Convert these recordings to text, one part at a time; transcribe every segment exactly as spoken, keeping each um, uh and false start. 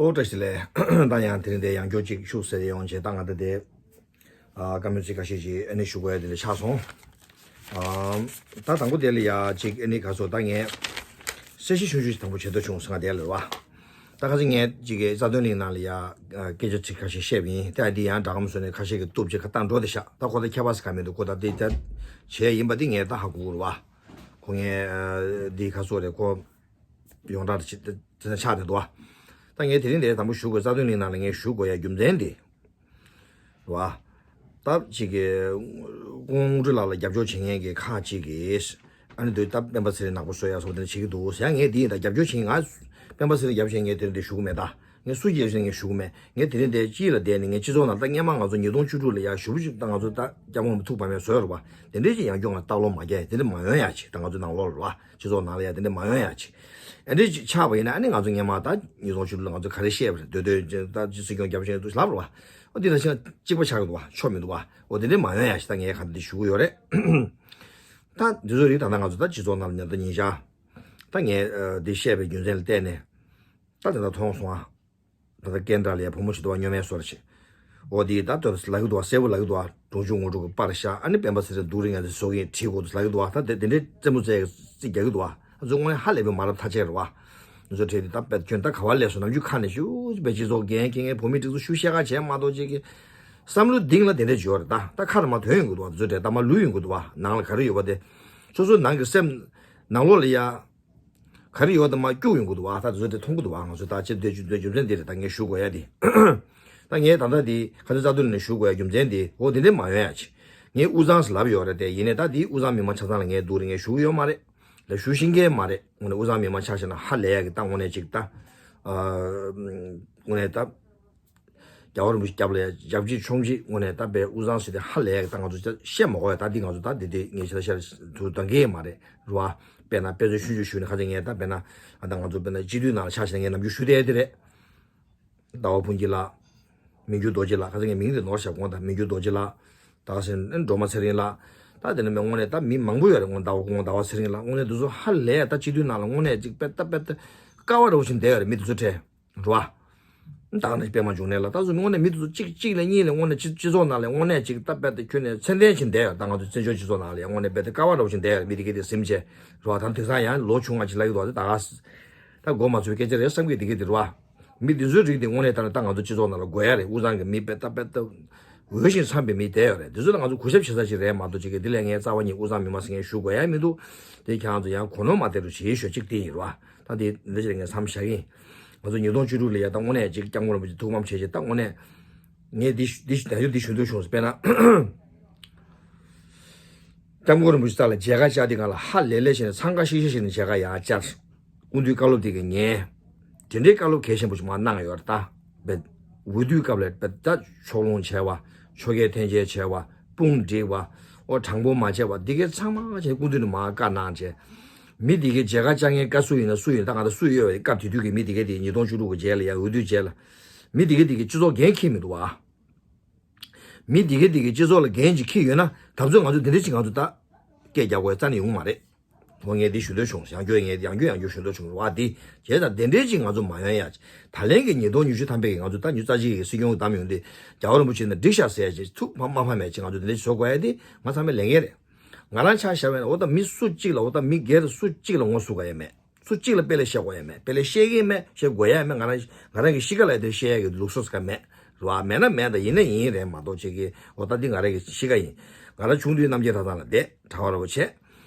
ཨོ་བཀྲ་ཤིས་བདེ་ལེགས། ད་ཡང་དེ་རིང་དེ་ཡང་བསྐྱར་ཅིག་ཤུགས་ཟེར་ཡོང་བྱས། ད་ང་ད་དེ་ཨ་བཀའ་མོལ་ཚིག་ཁ་ཤས་ཅིག་ཨ་ནི་ཞུ་དགོས་ཡ་དེ་འདྲ་ཆགས་སོང་། ཨ་ད་དང་པོ་དེ་ལ་ཡ་ཅིག་ཨ་ནི་ག་སོ་ད་ངས་གསལ་བཤད་ཆུང་ཆུང་ཞིག་དང་པོ་བྱེད་འདོད་བྱུང་ཟེར། ང་དེ་ལ་རེད་བ། ད་ཁ་སང་ངས་ཅིག་གི་རྩ་དོན་གླིང་ནང་ལ་ཡ་ཨ་སྐད་ཆ་ཚིག་ཁ་ཤས་བཤད་པ་ཡིན། དེ་ཡང་འདི་ཡང་འདྲ་གམ་བཟོས་ནས་ཁ་ཤས་ཀྱི་གཏུབ་ཅིག་ཁ་བཏང་འགྲོ་དེ་ཤག་ད་ཁོ་ད་ཁྱད་པར་ཟེར་ག་མི་འདུག་ཁོ་ད་དེ་ད་བྱས་ཡིན་པ་དེ་ངས་ད་ཧ་གོ་གི་རེད་བ། ཁོ་ངས་ཨ་འདི་ག་སོ་རེད། ཁོ་ཡོངས་གྲགས་ཅིག་དེ་ཆགས་བསྡད་འདུག་བ། ད་ངས་དེ་རིང་འདིར་དང་པོ་ཞུ་དགོས། རྩ་དོན་གླིང་ནང་ལ་ངས་ཞུ་དགོས་ཡ་རྒྱུ་མཚན་འདི་རེད་བ། ད་ཅིག་གི་སྐུ་ངོ་དངོས་གྲུབ་ལགས་ལ་རྒྱབ་སྐྱོར་བྱེད་མཁན་གྱི་ཁག་ཅིག་གིས་ཨ་ནི་འདི་ད་སྤེན་པ་ཚེ་རིང་ནག་པོ་བཟོ་ཡ་སོགས་དེ་འདྲ་བྱེད་ཀྱི་འདུག་ཟེར། ཡང་ངས་འདི་ཡིན་ད་རྒྱབ་སྐྱོར་བྱེད་མཁན། ང་སྤེན་པ་ཚེ་རིང་རྒྱབ་བྱེད་མཁན་དེ་འདྲ་འདི་ཞུ་གི་མེད། ད་ངས་སུ་རྒྱབ་བྱེད་མཁན་ཞུ་གི་མེད། ངས་དེ་རིང་འདིར་སྤྱི་ལ་བསྡད་ནས་ངས་སྤྱི་ཚོགས་ནང་ད་སྔན་མ་ང་ཚོ་ཉིས་སྟོང་བཅུ་དྲུག་ལ་ཡ་ཞུ་བ་ཞིག་ད་ང་ཚོ་ད་སྐྱབས་མགོན་ཐུགས་ཕམ་ཡ་བཟོས་རེད་བ། དེ་འདྲའི་ཅིག་ཡང་སྐྱོ་ང་ལྟག་ལོག་མ་རྒྱག་ཡ། དེ་འདྲ་མ་ཡོང་ཡ་ཅིག་ད་ང་ཚོ་ནང་ལོགས་ལ་རེད་བ། སྤྱི་ཚོགས་ནང་ལ་ཡ་དེ་འདྲ་མ་ཡོང་ཡ་ཅིག་ཨ་འདྲ་ཅིག་ཆགས་པ་ཡིན་ན་ཨ་ནི་ང་ཚོ་སྔན་མ་ད་ཉིས་སྟོང་བཅུ་དྲུག་ལ་ང་ཚོ་ག་རེ་བཤད་པ་རེད། འདོད་འདོད་ཅིག་ད་ཅིག་སྲིད་སྐྱོང་རྒྱབ་བྱེད་འདུག་ལབ་རེད་བ། ཨོ་འདི་ལ་ཕྱིན་གཅིག་པ་ཆགས་ཀྱི་འདུག་བ། ཆོ་མི་འདུག་བ། ཨོ་དེ་འདྲ་མ་ཡོང་ཡ་ཞིག་ད་ངས་ག་འདི་ཞུ་གི་ཡོད་རེད། ད་འདི་ཚོ་རིགས་ད་ལྟ་ང་ཚོ་ད་སྤྱི་ཚོགས་ནང་ལ་ཉར་ད་ཉིན་ཞག་ད་ངས་ཨ་འདི་བཤད་པའི་རྒྱུ་མཚན་ལ་བལྟས་ནས་ད་དེ་འདྲ་མཐོང་སོང་ཨ། ད་ལྟ་ཀན་ཌ་ལ་ཡ་བུ་མོ་ཞིག་འདུག་བ། སྨྱོ་མའི་སོར་ཆེ། ཨོ་དེ་ད་ལྟ་ལབ་ཀྱི་འདུག་བ། གསལ་པོ་ལབ་ཀྱི་འདུག་བ། འབྲོང་ཆུང་ངོ་དྲུག་གི་པར་ཤ་ཨ་ནི་སྤེན་པ་ཚེ་རིང་སྡུག་རུས་ངན་དེ་བཟོ་གི་ཡིན་བྲིས་དགོས་འདུག་ལབ་ཀྱི་འདུག་བ། ད་དེ་དེ་འདྲའི་རྩེད་མོ་རྩེ་ཡ་རྩིས་རྒྱག་གི་འདུག་བ། ང་ཚོ་དངོས་གནས་ཧ་ལས་པའི་མ་རབས་ཐ་ཆད་རེད་བ། ང་ཚོ་གྲས་དེ་ད་དཔེ་ཁྱོད་ད་ག་བ་སླེབས་སོང་། ནམ་རྒྱུན་ཁ་ནས་ཞུ་བའི་སྤྱི་ཚོགས་འགན་འཁྱེར་མཁན་བོད་མི་སྒྲིག་འཛུགས་ཞུ་བཤད་ཁ་བྱས་མ་གཏོགས་ཅིག་གི་བསམ་བློ་གཏིང་ལ་དེ་འདྲ་བྱོས་རེད། ད་ད་ཁ་ནས་མར་ཐོན་ཡོང་གི་འདུག་བ། ང་ཚོ་གྲས་ད་མར་ལུས་ཡོང་གི་འདུག་བ། ནང་ལ་ག་རེ་ཡོད་པ་དེ་སོ་སོའི་ནང་གི་སེམས་ནང་ལོགས་ལ་ཡ། ག་རེ་ཡོད་དམ་སྐྱུག་ཡོང་གི་འདུག་བ། ད་དེ་ཚོ་དེ་མཐོང་གི་འདུག་བ། ང་ཚོ་ད་ཅི་འདོད་རྒྱུ་འདོད་རྒྱུ་མཚན་འདི་རེད། ད་ངས་ཞུ་དགོས་ཡ་དེ། ད་ངས་ད་ལྟ་དེ་ཁ་སང་རྩ་དོན་ནས་ཞུ་དགོས་ཡ་རྒྱུ་མཚན་དེ་འོ་དེ་འདྲ་མ་ཡོང་ཡ་ཅིག་ངས་དབུས་གཙང་ཟེར་ལབ་ཡོད་རེད་དེ། ཡིན་ནའི་ད་དེ་དབུས་གཙང་མི་མང་ཆ་ཚང་ལ་ངས་སྡུག་རུས་ངས་ཞུ་གི་ཡོད་མ་རེད། ལ་ཞུ་ཤེས་མཁན་མ་རེད། དངོས་གནས་དབུས་གཙང་མི་མང་ཆ་བཞག་ན་ཧ་ལས་ཡ་གི་ད་དངོས་གནས་ཅིག་ད། ཨ་དངོས་གནས་ད། རྒྱལ་བ་རིན་པོ་ཆེ་རྒྱབ་ལ་ཡ་རྒྱབ་གཅིག་མཆོང་གཅིག་དངོས་གནས་ད་དཔེ་དབུས་གཙང་ཟེར་དེ་ཧ་ལས་ཡ་གི་ད་ང་ཚོ་བཤད་མ་དགོས་ཡ། ད་འདི་ང་ཚོ་ད་འདི་དེ་ངས་ཤ་ཤ་དུ་འདང་གི་མ་རེད་རེད་བ། དཔེར་ན་དཔེ་མཚོན་ཆུང་ཆུང་ཞུས་ན་ཁ་ཚ་ངས་ད་དཔེར་ན་ཨ་ད་ང་ཚོ་དཔེར་ན་སྤྱི་འཐུས་ནང་ལ་ཆ་བཞག་ན་ངས་ནམ་རྒྱུན་ཞུ་བསྡད་དེ་རེད། ཟླ་བ་ཕུན་སྐྱིད་ལགས། མི་འགྱུར་རྡོ་རྗེ་ལགས། ཁ་ཚ་ངས་མིང་དེ་ནོར་བཞག་དགོངས་དག་མི་འགྱུར་རྡོ་རྗེ་ལགས། ད་ག་སེ་སྒྲོལ་མ་ཚེ་རིང་ལགས། ད་དེ་ནས་མི་དངོས་གནས་ད་མི་མང་པོ་ཡོད་རེད། དངོས་ཟླ་བ་དགོངས་ཟླ་བ་ཚེ་རིང་ལགས། དངོས་གནས་འདི་ཚོ་ཧ་ལས་ཡ་ད་སྤྱི་འཐུས་ནང་ལ་དངོས་གནས་ཅིག་དཔེ་ད་དཔེ་ད་ཀ་བ་འདྲ་བོ་ཞིག་བསྡད་ཡོད་རེད། མི་འདི་ཚོ་གྲས་རེད་བ། ད་ནི་པད་མ་འབྱུང་གནས་ལགས། ད་གཟོད་དངོས་གནས་མི་དེ་ཚོ་གཅིག་གཅིག་ལ་གཉིས་ལ་དངོས་གནས་སྤྱི་སྤྱི་ཚོགས་ནང་ལ་དངོས་གནས་ཅིག་ད་དཔེ་ད་ཁྱོན་ནས་མཚན་ལྡན་ཞིག་བསྡད་ཡོད། ད་ང་ཚོ་བཙན་བྱོལ་སྤྱི་ཚོགས་ནང་ལ་ཡང་དངོས་གནས་དཔེ་ད་ཀ་བ་འདྲ་བོ་ཞིག་བསྡད་ཡོད། མི་དེ་གས་དེ་སེམས་ཅན་རེད་བ། ད་དེང་སང་ཡང་ལོ་ཆུང་བ་ཅིག་ལབ་ཀྱི་འདུག་བ། དེ་ད་ག་ད་མགོ་མ་ཚོས་སྐད་ཆ་རེད་བསམ་གྱི་དེ་གས་དེ་རེད་བ། མི་དེ་ཚོའི་རིགས་དེ་དངོས་གནས་ད་ད་ང་ཚོ་སྤྱི་ཚོགས་ནང་ལ་དགོས་ཡ་རེད། དབུས་གཙང་གི་མི་དཔེ་ད་དཔེ་ད་འོས་ཤིང་འཚམས་པའི་མི་བསྡད་ཡོད་རེད། དེ་ཚོ་ལ་ང་ཚོ་གུས་ཞབས་བྱེད་ས་ཅིག་རེད་མ་གཏོགས་ཅིག་གི་དེ་ལས་ངས་རྩ་བ་ཉིད་དབུས་གཙང་མི་མང་ཟེར་ངས་ཞུ་དགོས་ཡ་མི་འདུག་དེ་ཁྱེད་རང་ཚོ་ཡང་གོ་ནོར་མ་སྟེར་རོགས་བྱེད་ཞུ་གཅིག་དེ་ཡིན་རེད་བ། ད་དེ་འདི་ཕྱིར་ངས་མཚམས་བཞག་གི་ཡིན། ང་ཚོ་ཉིས་སྟོང་བཅུ་དྲུག་ལ་ཡ་ད་དངོས་གནས་ཅིག་སྐྱབས་མགོན་རིན་པོ་ཆེ་ཐུགས་ཕམ་བྱས་བྱས་ད་དངོས་གནས་ངས་འདི་ཞུ་འདི་ཞུ་ད་ཞུ་འདི་ཞུ་འདོད་བྱུང་ཟེར། དཔེར་ན་སྐྱབས་མགོན་རིན་པོ་ཆེ་རྩ་ལ་མཇལ་ཁ་བཅར་དུས་སྒང་ལ་ཧ་ལས་ལས་བྱས་ནས་འཚང་ཁ་ཤིག་ཤིག་བྱས་ནས་མཇལ་ཁ་ཡང་བཅར། སྐུ་མདུན་བཀའ་སློབ་དེ་གི་ཉན། དེ་འདྲའི་བཀའ་སློབ་གལ་ཆེན་པོ་ཞིག་མར་གནང་ཡོད་རེད། ད་བས་འོས་བསྡུའི་སྐབས་ལ་བས་ད་ཕྱོགས་ལྷུང་བྱས་པ། ཕྱོགས་འགལ་འཐེན་འཁྱེར་བྱས་པ། དཔུང་བསྒྲིགས་པ། ཨོ་དྲང་པོ་མ་བྱས་པ་འདི་གའི་ཚང་མ་བྱས་སྐུ་མདུན་ནས་མར་བཀའ་གནང་བྱས། མི་འདི་གའི་མཇལ་ཁ་བཅར་མཁན་བཀའ་སུ་ཡིན་ན་སུ་ཡིན། ད་ང་ད་སུ་ཡོད་པའི་སྐབས་དེ་དུས་ཀྱི་མི་འདི་གའི་དེ་ཉིས་སྟོང་བཅུ་དྲུག་གི་རྗེས་ལ་ཡང་འོས་བསྡུའི་རྗེས་ལ་མི་འདི་གའི་དེ་གའི་སྤྱི་ཚོགས་འགན་འཁྱེར་མི་འདུག་བ། མི་འདི་གའི་འདི་གའི་སྤྱི་ཚོགས་ལ་འགན་ཅིག་འཁྱེར་ཡོད་ན་ད་གཟོད་ང་ཚོ་འདི་འདྲ་ཅིག་ང་ཚོ་ད་སྐད་རྒྱག་དགོས་རྩ་ནས་ཡོང་མ་རེད། འོ་ངས་འདི་ཞུ་འདོད་བྱུང་། ཡང་བསྐྱར་ངས་ཡང་བསྐྱར་ཡང་བསྐྱར་ཞུ་འདོད་བྱུང་བ་འདི་བྱས་ཙང་དེ་འདྲའི་ཅིག་ང་ཚོ་མ་ཡོང་ཡ། ད་ལན་གྱི་ཉིས་སྟོང་ཉི་ཤུ་ཐམ་པའི་གི་ང་ཚོ་ད་ཉི་ཤུ་རྩ་གཅིག་གི་སྲིད་སྐྱོང་གི་བདམས་ཡོང་དུས་རྒྱལ་བ་རིན་པོ་ཆེ་ནས་འགྲིག་ཤག་ཟེར་ཡ་ཅིག་ཐུགས་ཕམ་མ་ཕམ་མེད་ཅིག་ང་ཚོ་དེ་འདྲ་ཅིག་བཟོ་དགོས་ཡ་འདི་ང་ཚང་མའི་ལས་འགན་རེད། ང་རང་ཆ་བཞག་པ་ཡིན་ན་འོ་ད་མི་སུ་གཅིག་ལ་འོ་ད་མི་སྒེར་སུ་གཅིག་ལ་ངོ་སུ་ག་ཡ་མེད། སུ་གཅིག་ལ་དཔེ་ལས་བཤད་དགོས་ཡ་མེད། དཔེ་ལས་བཤད་ཀྱི་མེད། བཤད་དགོས་ཡ་མེད། ང་རང་ང་རང་གི་གཤིས་ཀ་ལ་དེ་བཤད་ཡ་གི་ལུགས་སྲོལ་ཟེར་མེད་རེད་བ། མེད་ན་མེད། ད་ཡིན་ན་ཡིན་རེད་མ་གཏོགས་ཅིག་གི་འོ་ད་འདི་ང་རང་གི་གཤིས་ཀ་ཡིན། ང་རང་ཆུང་དུས་རྣམ་རྒྱལ་གྲྭ་ཚང་ལ་བསྡད་གྲྭ་པ་རེད་བ་བྱས།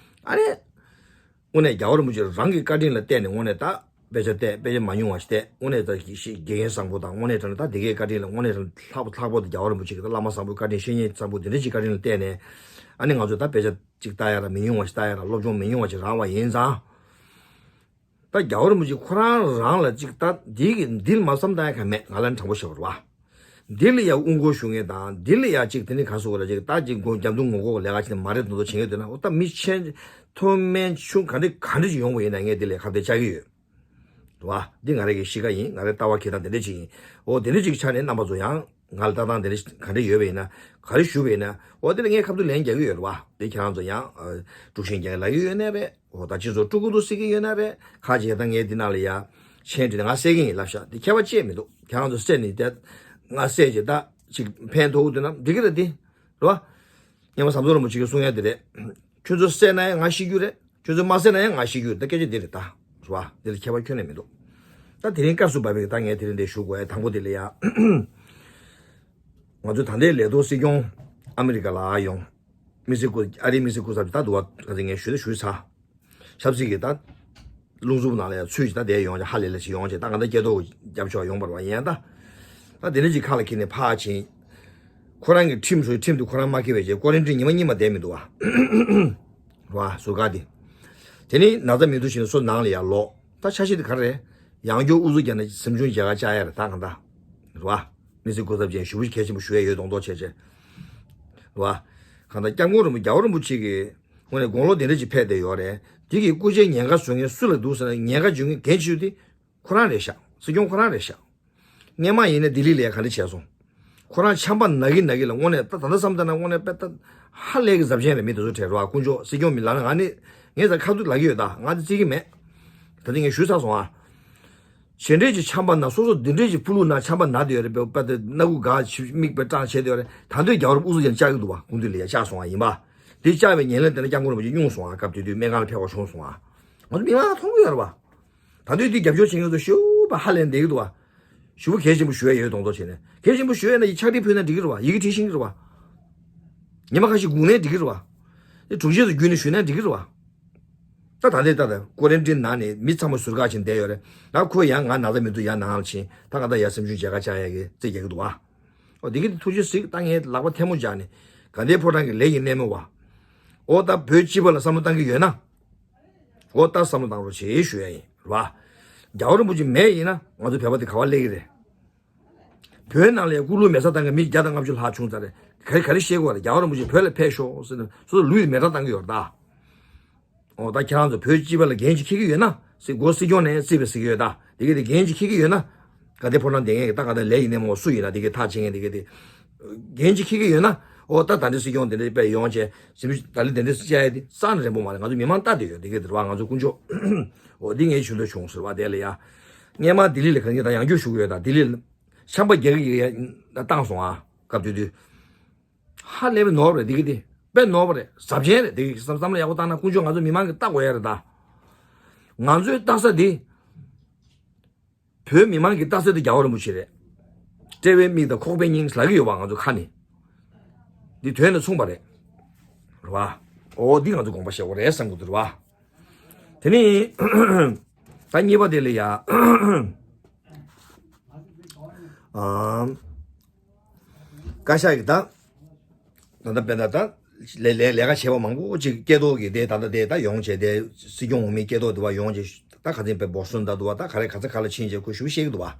ཨ་ནི་དངོས་གནས་རྒྱལ་བ་རིན་པོ་ཆེ་རང་གི་བཀའ་དྲིན་ལ་བརྟེན་ནས་དངོས་གནས་ད་དཔེ་ཆ་བལྟས། དཔེ་ཆ་མ་ཉུང་བ་ཞིག་བལྟས། དངོས་གནས་ད་དགེ་རྒན་བཟང་པོ་དང་དངོས་གནས་དྲང་གནས་ད་དེ་གའི་བཀའ་དྲིན་ལ་དངོས་གནས་དྲང་ལྷག་པ་ལྷག་པོ་དེ་རྒྱལ་བ་རིན་པོ་ཆེ་གི་ད་བླ་མ་བཟང་པོའི་བཀའ་དྲིན་བཤེས་གཉེན་བཟང་པོ་དེ་འདྲ་ཅིག་བཀའ་དྲིན་ལ་བརྟེན་ནས་ཨ་ནི་ང་ཚོ་ད་དཔེ་ཆ་ཅིག་ལྟ་ཡ་ར་མི་ཉུང་བ་ཞིག་ལྟ་ཡ་ར་སློབ་སྦྱོང་མི་ཉུང་བ་ཞིག་རག་པ་ཡིན་ཙང་། ད་རྒྱལ་བ་རིན་པོ་ཆེ་ཁོ་རང་རང་ལ་ཅིག་ད་འདི་གི་འདི་ལ་མ་བསམ་བཏང་ཡ་ག་མེད། ང་ལ་དྲང་པོ་བཤད་པ་རེད་བ། འདི་ལ་ཡ་དབུ་འགོ་ཞུ་མཁན་དང་འདི་ལ་ཡ་ཅིག་དེ་ནི་ག་སོ་ར་ཅིག་ད་ཅིག་མགོ་རྒྱབ་མདུང་ངོ་ལྐོག་ལས་ཀ་བྱེད་ནི་མ་རེད་དོ་དོ་བྱེད་མཁན་འདུག་ན་འོ་ད་མི་ཆེན་མཐོ་དམན་ཆུང་ག་འདྲ་ག་འདྲ་ཅིག་ཡོང་བ་ཡིན་ན་ངས་འདི་ལ་ཁ་གཏད་བཅག་གི་ཡོད། རེད་བ། འདི་ང་རང་གི་གཤིས་ཀ་ཡིན། ང་རའི་ལྟ་བ་འཁྱེར་སྟངས་དེ་འདྲ་ཅིག་ཡིན། འོ་དེ་འདྲ་ཅིག་ཆ་ནས་རྣམ་པ་ཚོ་ཡང་ང་ལ་ལྟ་སྟངས་དེ་འདྲ་ག་འདྲ་ཡོད་པ་ཡིན་ན། ག་རེ་ཞུ་བ་ཡིན་ན། འོ་དེ་ལ་ངས་ཁ་ཐུག་ལན་རྒྱག་གི་ཡོད་རེད་བ། དེ་ཁྱེད་རང་ཚོ་ཡང་ཨ་དཀྲུག་ཤིང་རྒྱག་ལབ་ཀྱི་ཡོད་ན་རེད། འོ་ད་སྤྱི་ཚོགས་དཀྲུག་གི་འདུག་ཟེར་གྱི་ཡོད་ན་རེད། ཁ་རྗེས་ད་ངས་འདི་ནང་ལ་ཡ་ མཆན་བྲིས་ནས་ང་བསད་ཀྱི་ཡིན་ལབ་ཤག་དེ་ཁྱད་པར་ཅི་ཡང་མི་འདུག་ཁྱེད་རང་ཚོ་བསད་ནས་དེ་ང་བསད་ཅེས་ད་ཅིག་ཕན་ཐོགས་འདུག་ན་འགྲིག་གི་རེད་དེ། རེད་བ། སྔོན་མ་ཟམ་གདོང་རིན་པོ་ཆེ་གིས་གསུང་ཡ་དེ་རེད། ཁྱོད་ཚོ་བསད་ན་ཡང་ང་ཤི་རྒྱུ་རེད། ཁྱོད་ཚོ་མ་བསད་ན་ཡང་ང་ཤི་རྒྱུ་རེད། ད་སྐད་ཆ་འདི་རེད་ད། རེད་བ། འདི་ལ་ཁྱད་པར་ཁྱོན་ནས་མི་འདུག་ད་དེ་རིང་སྐབས་སུ་བབས་པའི་ད་ངས་དེ་རིང་འདི་ཞུ་དགོས་ཡ་དང་པོ་དེ་ལ་ཡ། ང་ཚོ་ད་ལྟའི་ལས་ཐོག་སྲིད་སྐྱོང་ཨ་མི་རི་ཀ་ལ་ཡོང་། དམིགས་བསལ་སྐུ་ཨ་རིའི་དམིགས་བསལ་སྐུ་ཚབ་ཅིག་ད་འདུག་བ། ག་ཚོད་ངས་ཞུས་ད་ཞུས་ཚར། ཆབ་སྲིད་ཀྱི་ད་རླུང་འཚུབ་ནང་ལ་ཡང་ཚུད་ཅིག་ད་བསྡད་ཡོང་ཅིག་ཧ་ལས་ལས་ཅིག་ཡོང་ཅིག་ད་ག་ད་སྐྱེ་ཐོག་རྒྱབ་ཕྱོགས་ཡོང་བར་བ་ཡིན་ཡང་ད། ད་དེ་འདྲ་ཅིག་ཁ་ལ་འཁྱེར་ནས་ཕར་ཕྱིན། ཁོ་རང་གི་ཁྲིམས་སུ་ཁྲིམས་དུ་ཁོ་རང་མ་འཁྱེར་བའི་རྗེས་ཀོ་རན་ཊིན་ཉི་མ་གཉིས་མ་བསྡད་མི་འདུག་བ། རེད་བ་ཟུར་བཀག་དེ། དེ་ནི་ན་ཚ་མི་འདུག་བཞིན་སོ་ནང་ལ་ཡར་ལོག་ད་ཆ་ཤས་དེ་ག་རེ་རེད། ཡང་བསྐྱར་ཨུ་ཚུགས་རྒྱག་ན་གཟིམ་ཆུང་མཇལ་ཁ་བཅར་ཡ་རེད་ད་གང་ལྟར། རེད་བ། དམིགས་བསལ་སྐུ་ཚབ་ཅན་ཞུ་བ་གལ་ཆེན་པོ་ཞུ་ཡ་ཡོད་མདོག་མདོག་བྱས་བྱས། རེད་བ། གང་ལྟར་སྐྱབས་མགོན་རིན་པོ་རྒྱལ་བ་རིན་པོ་ཆེ་གི་དངོས་གནས་དགུང་ལོ་དེ་འདྲ་ཅིག་ཕེབས་བསྡད་ཡོད་རེད། དེ་གི་སྐུ་ཕྱྭའི་ཉེན་ཁ་བཟོ་མཁན་སུ་ལ་འདུག་ཟེར་ན་ཉེན་ཁ་བཟོ་མཁན་གལ་ཆེ་ཤོས་དེ་ཁོ་རང་རེད་ཤག་སྲིད་སྐྱོང་ཁོ་རང་རེད་ཤག་སྔོན་མ་ཡིན་ན་ལྡི་ལི་ལ་ག་འདྲ་བྱས་སོང་། ཁོ་རང་ཆམ་པ་ན་གི་ན་གི་ལ་དངོས་གནས་ད་ད་ལྟ་བསམ་ད་ན་དངོས་གནས་དཔེ་ད་ཧ་ལས་གི་གཟབ་ཆེན་རེད། མི་དེ་ཚོ་གྲས་རེད་བ། དཀོན་མཆོག་སྲིད་སྐྱོང་མི་ལ་ན་ང་ནི་ངས་ད་ཁ་ཐུག་ལབ་ཀྱི་ཡོད་ད། ང་དེ་བརྩི་གི་མེད། ད་དེ་ངས་ཞུས་ཚར་སོང་ཨ། ཇི་འདྲས་ཀྱི་ཆམ་པ་ན་སོ་སོ་འདི་འདྲས་ཀྱི་སྤུ་ལུག་ན་ཆམ་པ་ན་དེ་ཡོད་རེད་པས། དཔེ་ད་སྣ་ཁུག་འགག་ཆི་མིག་དཔེ་སྐྲངས་བྱས་དེ་ཡོད་རེད། ད་དུང་རྒྱལ་བ་རིན་པོ་ཆེ་ཨུ་ཚུགས་ཀྱང་བཅར་གི་འདུག་བ། དགུང་དུས་ལ་ཡ་བཅར་སོང་བ་ཡིན་པ། དེ་བཅར་བའི་ཉེན་ལན་དེ་ན་སྐྱབས་མགོན་རིན་པོ་ཆེ་སྙུང་སོང་ཨ། སྐབས་དེ་དུས་སྨན་ཁང་ལ་ཕེབས་པ་བྱུང་སོང་ཨ། ང་ཚོ་མི་མང་ལ་མཐོང་གི་ཡོད་རེད་བ། ད་དུང་དེ་རྒྱབ་སྐྱོར་བྱེད་མཁན་ཚོ་ཞེ་པོ་ཧ་ལས་བསྡད་ཀྱི་འདུག་བ། ཞེ་པོ་གལ་ཆེན་པོ་ཞུ་ཡ་ཡོད་མདོག་མདོག་བྱས་ནས། གལ་ཆེན་པོ་ཞུ་ཡ་ན་ཡི་ཕྱག་བྲིས་ཕུལ་ན་འགྲིག་གི་རེད་བ། ཡི་གེ་བྲིས་ཤེས་ཀྱི་རེད་བ། ཉི་མ་ཁ་ཤས་སྒུག་ནའི་འགྲིག་གི་རེད་བ། དེ་དྲུག་ཆས་སུ་བརྒྱུད་ནས་ཞུས་ནའི་འགྲིག་གི་རེད་བ། ད་ད་ལྟའི་ད་ལྟ་ཀོ་རན་ཊིན་ནང་ནས་མི་ཚང་མ་ཟུར་བཀག་བྱས་བསྡད་ཡོད་རེད། ད་ཁོ་ཡང་ང་ན་ཚ་མི་འདུག་ཡ་ནང་ལ་ཕྱིན་ད་ག་ད་ཡ་སེམས་ཆུང་མཇལ་ཁ་བཅར་ཡ་གི་རྩིས་རྒྱག་གི་འདུག་བ། ཨོ་དེ་གི་དེ་ཐུགས་རྗེ་གཟིགས། ད་ངས་ལག་པ་ཐལ་མོ་སྦྱར་ནས་དགའ་ལྡན་ཕོ་བྲང་གི་ལས་ཀྱི་སྣེ་མོ་བ། ཨོ་ད་བོད་སྤྱི་པ་ལ་བསམ་བློ་བཏང་གི་ཡོད་ན། ཨོ་ད་བསམ་བློ་བཏང་རོགས་བྱེད་ཞུ་ཡ་ཡིན་རེད་བ། རྒྱལ་བ་རིན་པོ་ཆེ་མེད་ཡིན་ན་ང་ཚོ་བོད་པ་དེ་ག་བ་སླེབས་ཀྱི་རེད། བོད་ནང་ལ་ཡང་སྐུ་ལུས་མེ་སྲེག་བཏང་མཁན་མི་བརྒྱ་དང་ལྔ་བཅུ་ལྷག་བྱུང་ཚར་རེད། ག་རེ་ག་རེ་བཤད་དགོས་རེད། རྒྱལ་བ་རིན་པོ་ཆེ་བོད་ལ་ཕེབས་ཤོག་ཟེར་ནས་སོ་སོ་ལུས་མེ་སྲེག་བཏང་གི་ཡོད་རེད་ད། ཨོ་ད་ཁྱེད་རང་ཚོ་བོད་སྤྱི་པ་ལ་འགན་ཅིག་འཁྱེར་གྱི་ཡོད་ན་སྲིད་སྒོ་སྲིད་སྐྱོང་ནས་སྲིད་པའི་སྲིད་ཀྱི་ཡོད་ད། དེ་གི་དེ་འགན་ཅིག་འཁྱེར་གྱི་ཡོད་ན། དགའ་ལྡན་ཕོ་བྲང་སྡེ་ངེས་ཀྱི་ད་ག་ད་ལས་ཀྱི་སྣེ་མོ་སུ་ཡིན་ན་དེ་གི་ཐག་བཅད་མཁན་དེ་གི་དེ། འགན་ཅིག་འཁྱེར་གྱི་ཡོད་ན། ཨོ་ད་ད་འདི་སྲིད་སྐྱོང་དེ་འདྲ་དཔེ་ཡོང་བྱས་ཟིན་པ་ད་ལི་དེ་འདྲ་བཤད་ཡ་དེ་ས་ནས་རན་པོ་མ་རེད། ང་ཚོ་མི་མང་ལྟ་དེ་ཡོད་དེ་གི་དེ་རེད་བ། ང་ཚོ་དཀོན་མཆོག་ཨོ་འདི་ངས་ཞུ་འདོད་བྱུང་ཟེར་བ་དེ་ལ་ཡ། སྔོན་མ་ལྡི་ལི་ལ་ག་ངས་ད་ཡང་བསྐྱར་ཞུ་གི་ཡོད་ད། ལྡི་ལི་ལ་ཆམ་པ་རྒྱག་གི་ཡ་བཏང་སོང་ཨ། སྐབས་དེ་དུས། ཧ་ལས་པའི་ནོར་བ་རེད་འདི་གི་དེ། དཔེ་ནོར་བ་རེད། གཟབ་ཆེན་རེད་འདི་གི་བསམ་བསམ་བློ་ཡག་པོ་བཏང་ན་དཀོན་མཆོག་ང་ཚོ་མི་མང་གིས་ལྟ་དགོས་ཡ་རེད་ད། ང་ཚོའི་ལྟ་ས་འདི། བོད་མི་མང་གིས་ལྟ་ས་འདི་རྒྱལ་བ་རིན་པོ་ཆེ་རེད། དཔྲལ་བའི་མིག་དང་ཁོག་པའི་སྙིང་ལབ་ཀྱི་ཡོད་པ་ང་ཚོ་ཁ་ནས། འདི་དོན་ལ་མཚུངས་པ་རེད། རེད་བ། ཨོ་འདི་ང་ཚོ་དགོངས་པ་བཞེས་དགོས་རེད་བསམ་གྱི་འདུག་རེད་བ། དེ་ནི། ད་གཉིས་པ་དེ་ལ་ཡ། ཨམ། བཀའ་ཤག་གི་ད། ད་ལྟ་དཔེར་ན་ད། ལས་ལས་ལས་ཀ་བྱས་པ་མང་པོ་ཅིག་སྐྱེ་ཐོག་གི་དེ་ད་ལྟ་དེ་ད་ཡོང་བྱས་དེ་སྲིད་སྐྱོང་འོས་མི་སྐྱེ་ཐོག་དེ་བ་ཡོང་བྱས་ད་ག་ཚོད་དཔེ་འབོར་སོན་ད་དུ་བ་ད་ག་རེ་ག་ཚ་ག་ལ་ཕྱིན་བྱས་ཁོས་ཞུ་བཤད་གི་འདུག་བ།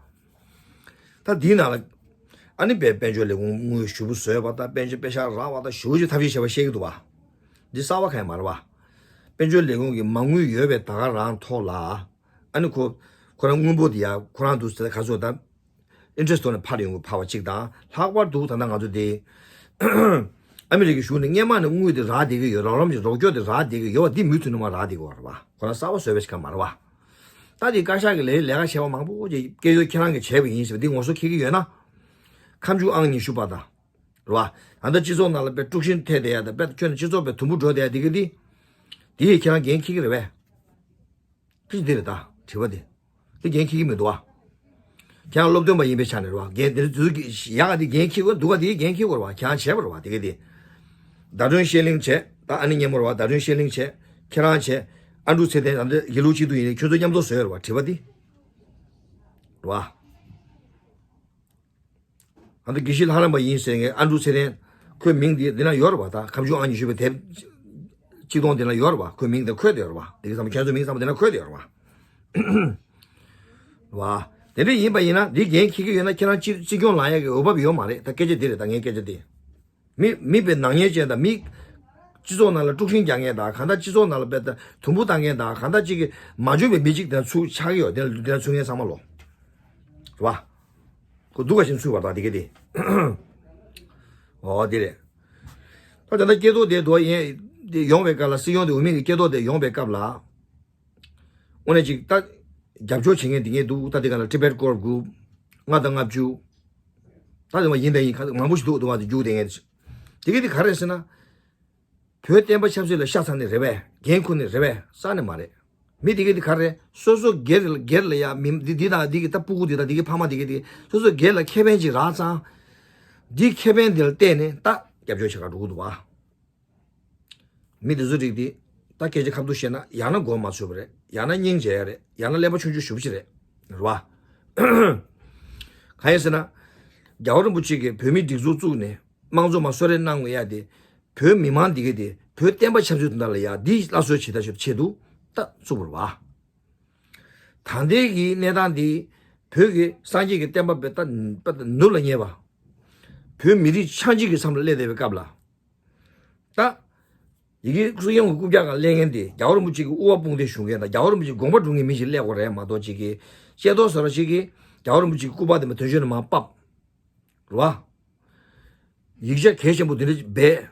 ད་དེའི་ནང་ལ། ཨ་ནི་དཔེ་དཔལ་འབྱོར་ལས་ཁུངས་དངུལ་ཞུ་བུ་བཟོས་པ་ད་དཔལ་འབྱོར་དཔེ་ཤག་རག་པ་ད་ཞུ་བྱས་ཐབས་ཤེས་བྱས་པ་བཤད་གི་འདུག་བ། འདི་གསར་བ་གང་ཡང་མ་རེད་བ། དཔལ་འབྱོར་ལས་ཁུངས་ཀྱི་མ་དངུལ་ཡོད་པའི་ད་ག་རང་ཐོག་ལ། ཨ་ནི་ཁོ། ཁོ་རང་དངུལ་འབོར་དེ་ཡ་ཁོ་རང་འདུག་ཟེར་ག་ཚོད་ད། ཨིན་ཊི་རེ་སི་ཐོག་ནས་ཕར་ཡོང་གི་ཕར་བ་གཅིག་དང་ལྷག་པར་དུ་ད་ལྟ་ང་ཚོ་དེ། ཨ་མི་རི་ཀའི་གཞུང་ནས་སྔོན་མ་ནས་དངུལ་དེ་རག་བསྡད་ཀྱི་ཡོད། རོགས་རམ་གྱི་རོགས་སྐྱོར་དེ་རག་བསྡད་ཀྱི་ཡོད་པ་འདི་མུ་མཐུད་ནས་མར་རག་བསྡད་ཀྱི་ཡོད་རེད་བ། ཁོ་རང་གསར་པ་བཟོས་པ་ཞིག་གང་མ་རེད་བ། ད་དེ་བཀའ་ཤག་གི་ལས་ལས་ཀ་བྱས་པ་མང་པོ་ཅིག་སྐད་ཡོད་ཁྱེད་རང་གིས་བྱས་པ་ཡིན་ཟེར་བ་འདི་ངོ་སོ་འཁྱེར་གྱི་ཡོད་ན། ཁ་མཆུ་ཨང་ཉི་ཤུ་པ་དང་། རེད་བ། ད་ལྟ་སྤྱི་ཚོགས་ནང་ལ་དཔེ་དཀྲུག་ཤིང་ཐེབས་བསྡད་ཡ་དང་དཔེ་ཁྱོན་ནས་སྤྱི་ཚོགས་དཔེ་དུམ་བུ་འགྲོ་བསྡད་ཡ་འདི་གི་འདི། འདི་ཡིས་ཁྱེད་རང་འགན་འཁྱེར་གྱི་རེད་བས། ཁྱི་འདི་རེད་ད། དྲི་བ་འདི། འདི་འགན་འཁྱེར་གྱི་མི་འདུག་བ། ཁྱེད་རང་སློབ་སྟོན་པ་ཡིན་པའི་ཆ་ནས་རེད་བ། འགན་འདིར་འཛུལ་གྱི་ཡག་ག་འདི་འགན་འཁྱེར་དགོས་འདུག་ག་འདི་འགན་འཁྱེར་དགོས་རེད་བ། ཁྱེད་རང་བྱས་པ་རེད་བ་འདི་ག་འདི། བརྡ་སྤྲོད་བཤད་གླེང་བྱས་ད་ཨ་ནི་སྙན་མོ་རེད་བ། བརྡ་སྤྲོད་བཤད་གླེང་བྱས། ཁྱེད་རང་བྱས། ཨ་འབྲུག་ཚེ་བརྟན་ད་འདི་དགེ་ལུགས་སྤྱི་འཐུས་ཡིན་ནའི་ཁྱོད་ཚོ་མཉམ་དུ་བཟོས་རེད་བ་དྲི་བ་འདི། རེད་བ། ཨ་ད་དགེ་བཤེས་ལྷ་རམས་པ་ཡིན་ཟེར་མཁན་ཨ་འབྲུག་ཚེ་བརྟན། ཁོའི་མིང་འདི་འདི་ན་ཡོད་རེད་བ། ད་ཁ་མཆུ་ཨང་ཉི་ཤུ་པའི་དེབ་ཅིག་སྟོང་འདི་ན་ཡོད་རེད་བ། ཁོའི་མིང་དེ་འཁོད་དེ་ཡོད་རེད་བ། འདི་གི་ཚང་མ་ཁྱོད་ཚོའི་མིང་ཚང་མ་འདི་ན་འཁོད་དེ་ཡོད་རེད་བ། བ། དེ་འདྲ་ཡིན་པ་ཡིན་ན་འདི་འགན་འཁྱེར་གྱི་ཡོད་ན་ཁྱེད་རང་སྤྱི་སྤྱི་སྐྱོང་ལངས་ཡག་གི་འོས་བབ་ཡོད་མ་རེད། ད་སྐད་ཆ་འདི་རེད། ད་ངའི་སྐད་ཆ་འདི། མི་མི་དཔེ་ནག་ཉེས་ཅན་དང་མི། སྤྱི་ཚོགས་ནང་ལ་དཀྲུག་ཤིང་རྒྱག་མཁན་དང་གང་ལྟར་སྤྱི་ཚོགས་ནང་ལ་དཔེ་ད་དུམ་བུ་བཏང་མཁན་དང་གང་ལྟར་གཅིག་གི་མ་འཇོན་པའི་མི་གཅིག་དེ་ཚུར་ཆགས་ཀྱི་ཡོད། དེ་ལ་དེ་ལ་ཚུར་ངན་ཚང་མ་ལོ། རེད་བ། ཁོ་སྡུག་ག་ཞིག་ཚུད་པ་དང་དེ་ག་དེ། ཨོ་དེ་རེད། ད་ད་ལྟ་སྐྱེ་ཐོག་དེ་དུ་ཡན་དེ་ཡོང་བའི་སྐབས་ལ་སྲིད་སྐྱོང་དེ་འོས་མི་གི་སྐྱེ་ཐོག་དེ་ཡོང་བའི་སྐབས་ལ། དངོས་གནས་ཅིག་ད། རྒྱབ་སྐྱོར་བྱེད་མཁན་དེ་གས་འདུག་ད་དེ་ག་ལ་Tibet Core Group་ལྔ་དང་ལྔ་བཅུ། ད་དེ་མ་ཡིན་ད་ཡིན་ཁ་མང་པོ་ཞིག་འདུག་འདུག་བ་དེ་རྒྱུག་དེ་ངས་དེ་གས་དེ་ག་རེད་ཟེར་ན། བོད་བསྟན་པ་ཆབ་སྲིད་ལ་ཤ་ཚ་ནི་རེད་པས། འགན་ཁུར་ནི་རེད་པས། རྩ་ནས་མ་རེད། མི་དེ་གས་དེ་ག་རེད། སོ་སོ་སྒེར་སྒེར་ལ་ཡ་མི་འདི་འདི་དང་འདི་གི་ད་སྤུ་གུ་འདི་དང་འདི་གི་ཕ་མ་དེ་གས་དེ་སོ་སོ་སྒེར་ལ་ཁེ་ཕན་ཅིག་རག་ཙང་། འདི་ཁེ་ཕན་འདི་ལ་བལྟས་ནས་ད་རྒྱབ་སྐྱོར་བྱེད་ག་འགྲོ་གི་འདུག་བ། མི་དེ་ཚོ་རིགས་དེ་ད་སྐད་ཆ་ཁ་ཐུག་བཤད་ན་ཡང་ན་མགོ་མ་ཚོས་པ་རེད། ཡང་ན་སྙིང་རྗེ་ཡ་རེད། ཡང་ན་ཀླད་པ་ཆུང་ཆུང་ཞེ་པོ་ཅིག་རེད། རེད་བ། གང་ཡིན་ཟེར་ན། རྒྱལ་བ་རིན་པོ་ཆེ་གིས་བོད་མིའི་སྒྲིག་འཛུགས་བཙུགས་ནས་དམངས་གཙོ་མར་གསོལ་རས་གནང་དགོས་ཡ་དེ། བོད་མི་མང་འདི་གས་དེ་བོད་བསྟན་པ་ཆབ་སྲིད་དོན་དག་ལ་ཡ་འདི་སླར་གསོ་བྱེད་ཐབས་ཆེད་དུ་ཆེད་དུ་ད་བཙུགས་པ་རེད་བ། ད་ལྟའི་གི་གནས་སྟངས་འདི་བོད་ཀྱི་སངས་རྒྱས་ཀྱི་བསྟན་པ་བས་ད་ད་ནུབ་ལ་ཉེ་བ། བོད་མི་རིགས་ཆགས་འཇིག་གི་མཚམས་ལ་སླེབས་བསྡད་པའི་སྐབས་ལ། ད། ཡི་གེ་སྲིད་སྐྱོང་གི་རྐུབ་བཀྱག་སྒང་སླེབས་མཁན་དེ་རྒྱལ་བ་རིན་པོ་ཆེ་གི་དབུ་བ་དཔུང་སྡེ་ཞུ་མཁན་དང་རྒྱལ་བ་རིན་པོ་ཆེ་དགོངས་པ་སྒྲུབ་མཁན་མི་ཞིག་སླེབས་དགོས་རེད་མ་གཏོགས་ཅིག་གིས་ཤེས་རྟོགས་བཟོ་ར་ཞིག་གིས་རྒྱལ་བ་རིན་པོ་ཆེ་གི་སྐུ་པར་དེ་མ་དོན་གཅོད་ནས་མར་ཕབ། རེད་བ། ཡིག་ཆ་གལ་ཆེན་པོ་དེ་འདྲ་སྦས།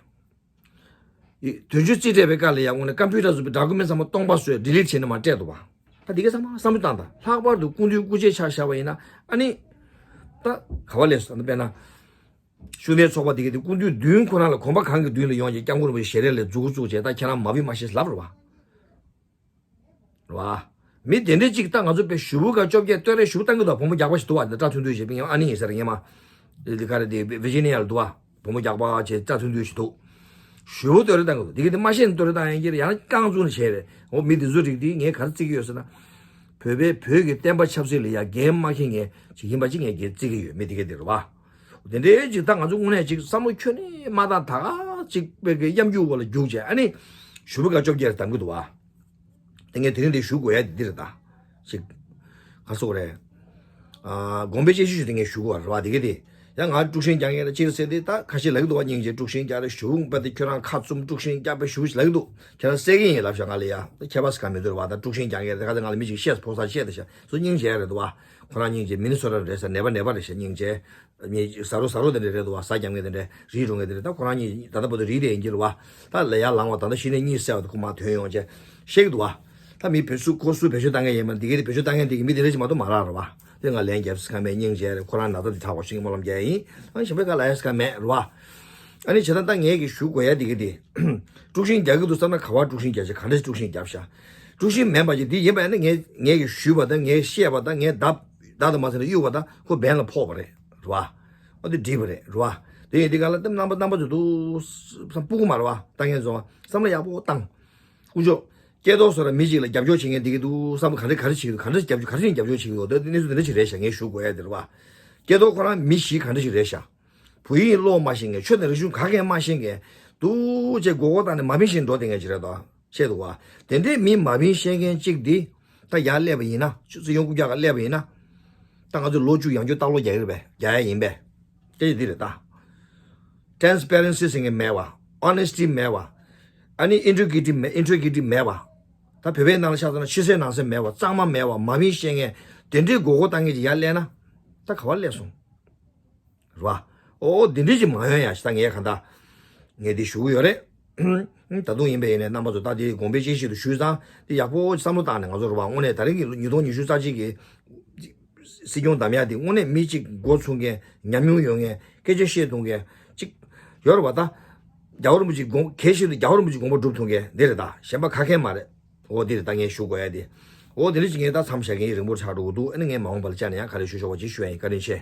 དོན་གཅོད་རྩིས་སྤྲད་པའི་སྐབས་ལ་ཡང་དངོས་གནས་ཀམ་པུ་ཊར་བཟོ་པའི་ཌོ་ཀུ་མེན་ཊི་ཚང་མ་སྟོང་པ་བཟོས་ཌི་ལིཊ་བྱས་ནས་མར་སྤྲད་འདུག་བ། ད་འདི་ག་ཚང་མ་བསམ་བློ་བཏང་དང་། ལྷག་པར་དུ་སྐུ་མདུན་སྐུ་མཆེད་ཆ་བཞག་པ་ཡིན་ན་ཨ་ནི། ད་ག་བ་ལས་སོང་དཔེར་ན། ཤུགས་ལྡན་ཚོགས་པ་དེ་ག་དེ་སྐུ་མདུན་མདུན་ཁོ་རང་ལ་གོམ་པ་གང་གི་མདུན་ལ་ཡོང་བྱས་སྐྱབས་མགོན་རིན་པོ་ཆེ་ཞལ་རས་ལ་མཛུབ་གུ་བཙུགས་བྱས་ད་ཁྱེད་རང་མ་བི་མ་ཤེས་ལབ་རེད་བ། རེད་བ། མི་དེ་འདྲས་ཅིག་ད་ང་ཚོ་དཔེ་ཞུ་བུ་ག་བཅོ་བརྒྱད་སྟོད་རས་ཞུ་བུ་བཏང་གི་འདུག་བུ་མོ་རྒྱག་པ་ཞིག་འདུག་བ། དེ་སྐྲ་ཐུང་ཐུང་ཞིག་པིང་ཡང་ཨ་ནི་ཡིན་ས་རེད་ངས་མ། དེ་ག་རེ་དེ་ཝི་ཇི་ནི་ཡ་ལ་འདུག་བ། བུ་མོ་རྒྱག་པ་བྱས་སྐྲ་ཐུང་ཐུང་ཞིག་འདུག་ཞུ་བུ་སྟོད་རས་བཏང་གི་འདུག་དེ་ག་དེ་མ་ཤེས་ནས་སྟོད་རས་བཏང་ཡང་གི་རེད། ཡང་རྐང་བཙུགས་ནས་བྱས་རེད། འོ་མི་དེ་ཚོ་རིགས་དེ་ངས་ག་རེ་བརྩི་གི་ཡོད་ཟེར་ན། བོད་པའི་བོད་ཀྱི་བསྟན་པ་ཆབ་སྲིད་ལ་ཡ་འགན་མ་འཁྱེར་མཁན་ཅིག་ཡིན་པ་ཅིག་ངས་འགན་བརྩི་གི་ཡོད། མི་དེ་ག་དེ་རེད་བ། དེ་འདྲའི་ཅིག་ད་ང་ཚོ་དངོས་གནས་ཅིག་བསམ་བློ་ཁྱོན་ནས་མ་བཏང་ད་ག་ཅིག་པའི་གི་གཡམ་རྒྱུག་བ་ལ་རྒྱུག་བྱས་ཨ་ནི། ཞུ་བུ་ག་བཅོ་བརྒྱད་རེ་བཏང་གི་འདུག་བ། དེ་ངས་དེ་རིང་འདི་ཞུ་དགོས་ཡ་འདི་འདི་རེད་ད། ཅིག་ག་སོག་རེད། ཨ་དགོངས་པའི་དཔྱད་གཞི་ཞུ་དེ་ངས་ཞུ་དགོས་རེད་བ་དེ་ག་དེ། ཡང་ང་དཀྲུག་ཤིང་རྒྱག་མཁན་ལ་ཅིག་ཟེར་དེ་ད་ཁ་ཤས་ལབ་ཀྱི་འདུག་བ། སྙིང་རྗེ་དཀྲུག་ཤིང་རྒྱག་རེད། ཞུ་བུ་པ་དེ་ཁྱོད་རང་ཁ་བཙུམ་དཀྲུག་ཤིང་རྒྱག་པའི་ཞུ་བུ་ཞིག་ལབ་ཀྱི་འདུག་ཁྱེད་རང་བསད་ཀྱི་ཡིན་ལབ་ཤག་ང་ལ་ཡ་ད་ཁྱད་པར་ཟེར་ག་མི་འདུག་རེད་བ། ད་དཀྲུག་ཤིང་རྒྱག་མཁན་དེ་ག་ཚོད་ང་ལ་མི་ཅིག་བཤད་ཕོག་ས་བཤད་དེ་ཤག་སུ་སྙིང་རྗེ་རེད་འདུག་བ། ཁོ་རང་སྙིང་རྗེ་མི་ནི་སོ་ཊ་རེད་ཟེར་ནད་པ་ནད་པ་རེད་ཤག་སྙིང་རྗེ། མི་ཟ་རོ་ཟ་རོ་དེ་འདྲ་རེད་འདུག་བ། ཟ་རྒྱག་མཁན་དེ་འདྲ་རིལ་འགྲོ་མཁན་དེ་འདྲ། ད་ཁོ་རང་གཉིས་ད་ལྟ་བར་དུ་རིལ་དེ་ཡིན་གྱི་རེད་བ། ད་ལས་ཡར་ལངས་བ་ད་ལྟ་གཞི་ནས་གཉིད་སད་པ་དེ་ཁོ་མར་ཐོན་ཡོང་བྱས་བཤད་ཀྱི་འདུག་བ། ད་མི་བེད་སྤྱོད་ཁོ་སུ་བེད་སྤྱོད་བཏང་མཁན་ཡིན་མ་འདི་གའི་བེད་སྤྱོད་བཏང་མཁན་དེ་གི་མི་དེ་འདྲ་ཅིག་མ་གཏོགས་མ་རག་རེད་བ། དེ་ང་ལན་རྒྱབ་ས་ག་མེད། སྙིང་རྗེ་རེད། ཁོ་རང་ན་ཚ་དེ་དྲག་པ་ཞིག་སྨོན་ལམ་རྒྱག་ཡིན། ཨ་ནི་གཞན་པའི་ཁ་ལ་ཡ་ས་ག་མེད་རེད་བ། ཨ་ནི་བྱས་ཙང་ད་ངས་གི་ཞུ་དགོས་ཡ་དེ་གི་དེ། དཀྲུག་ཤིང་རྒྱག་གི་འདུག་བསམ་ན་ག་བ་དཀྲུག་ཤིང་རྒྱག་ཤག་ག་འདྲ་ཞིག་དཀྲུག་ཤིང་རྒྱབ་ཤག་དཀྲུག་ཤིང་མིན་པ་ཅིག་དེ་ཡིན་པ་ཡིན་ན་ངས་ངས་གི་ཞུས་པ་དང་ངས་བཤད་པ་དང་ངས་བརྡ་བརྡ་དང་མ་ཟེར་ན་གཡུག་པ་དང་ཁོ་འབེན་ལ་ཕོག་པ་རེད་རེད་བ། ཨ་དེ་འགྲིག་པ་རེད་རེད་བ། དེ་ཡིན་དེ་ག་ལ་ལྟ་རྣམ་པ་རྣམ་པ་ཚོ་འདུག་བསམ་སྤུ་གུ་མ་རེད་བ། ལྟ་མཁན་ཚོ་བསམ་བློ་ཡག་པོ་བཏང་། དཀོན་མཆོག་སྐྱེས་ཐོག་སོ་ར་མི་གཅིག་ལ་རྒྱབ་སྐྱོར་བྱེད་མཁན་འདི་གི་འདུག་བསམ་ག་འདྲ་ག་རེ་བྱེད་ཀྱི་འདུག་ག་འདྲ་རྒྱབ་སྐྱོར་ག་འདྲ་ཞིག་རྒྱབ་སྐྱོར་བྱེད་ཀྱི་འདུག་ད་གནས་ཚུལ་འདི་འདྲ་ཞིག་རེད་ཤག་ངས་ཞུ་དགོས་ཡ་དེ་རེད་བ། སྐྱེས་ཐོག་ཁོ་རང་མི་ཞིག་ག་འདྲ་ཞིག་རེད་ཤག་བོད་ཡིག་ཀློག་མ་ཤེས་མཁན། ཆོས་དང་རིག་གཞུང་ག་གེ་མ་ཤེས་མཁན། འདུག་ཅེས་མགོ་སྐོར་བཏང་ནས་མ་བིན་ཞིག་འགྲོ་བསྡད་མཁན་ཅིག་རེད་དོ། ཤེས་འདུག་བ། དེ་འདྲའི་མི་མ་བིན་ཤེས་མཁན་གཅིག་འདི་ད་ཡར་སླེབས་པ་ཡིན་ན། སྲིད་སྐྱོང་རྐུབ་བཀྱག་སྒང་སླེབས་པ་ཡིན་ན། ད་ང་ཚོ་ལོ་བཅུ་ཡང་བསྐྱར་ལྟ་ཀློག་རྒྱག་གི་རེད་པས། རྒྱག་ཡ་ཡིན་པས། སྐད་ཆ་འདི་རེད་ད། Transparency ཟེར་མཁན་མེད་པ། Honesty མེད་པ། ཨ་ནི་Integrity མེད། Integrity མེད་པ། ད་བོད་པའི་ནང་ལ་ཆ་མཚོན་ན་ཕྱི་གསལ་ནང་གསལ་མེད་པ། གཙང་མ་མེད་པ། མ་བིན་ཤེས་མཁན་དེ་འདྲའི་མགོ་སྐོར་བཏང་མཁན་ཅིག་ཡར་སླེབས་ན། ད་ག་བ་སླེབས་སོང་། རེད་བ། ཨོ་འདི་འདྲ་ཅིག་མ་ཡོང་ཡ་ཞིག་ད་ངས་གང་ལྟར་ངས་འདི་ཞུ་གི་ཡོད་རེད། ད་དུང་ཡིན་པས་ཡིན་ནའི་རྣམ་པ་ཚོ་ད་འདི་དགོངས་པའི་དཔྱད་གཞི་དུ་ཞུས་ཙང་འདི་ཡག་པོ་བསམ་བློ་བཏང་ནས་ང་ཚོ་རེད་བ། དངོས་གནས་ད་རིང་གི་ཉིས་སྟོང་ཉི་ཤུ་རྩ་གཅིག་གི་སྲིད་སྐྱོང་བདམས་ཡ་འདི་དངོས་གནས་མི་གཅིག་འགོ་ཚུགས་མཁན་ཉམས་མྱོང་ཡོད་མཁན་སྐད་ཆ་བཤད་ཐུབ་མཁན་གཅིག་ཡོད་རེད་བ། ད་རྒྱལ་བ་རིན་པོ་ཆེ་དགོངས་གལ་ཆེ་དུ་རྒྱལ་བ་རིན་པོ་ཆེ་དགོངས་པ་སྒྲུབ་ཐུབ་མཁན་འདི་རེད། ད་གཞན་པ་ག་གེ་མ་རེད། འོ་འདི་རེད། ད་ངས་ཞུ་དགོས་ཡ་འདི། འོ་འདི་འདྲ་ཅིག་ངས་ད་མཚམས་བཞག་གི་ཡིན། རིང་པོ་ཆགས་འགྲོ་གི་འདུག་ཨ་ནི་ངས་མ་འོངས་པ་ལ་བཅར་ནས་ཡང་ག་རེ་ཞུ་ཆོག་པ་ཅིག་ཞུ་ཡ་ཡིན། བཀའ་དྲིན་ཆེ།